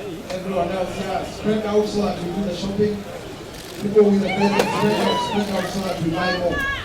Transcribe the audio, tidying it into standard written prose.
Everyone else here, spread out so that we do the shopping. People with the presents, spread out so that we buy more.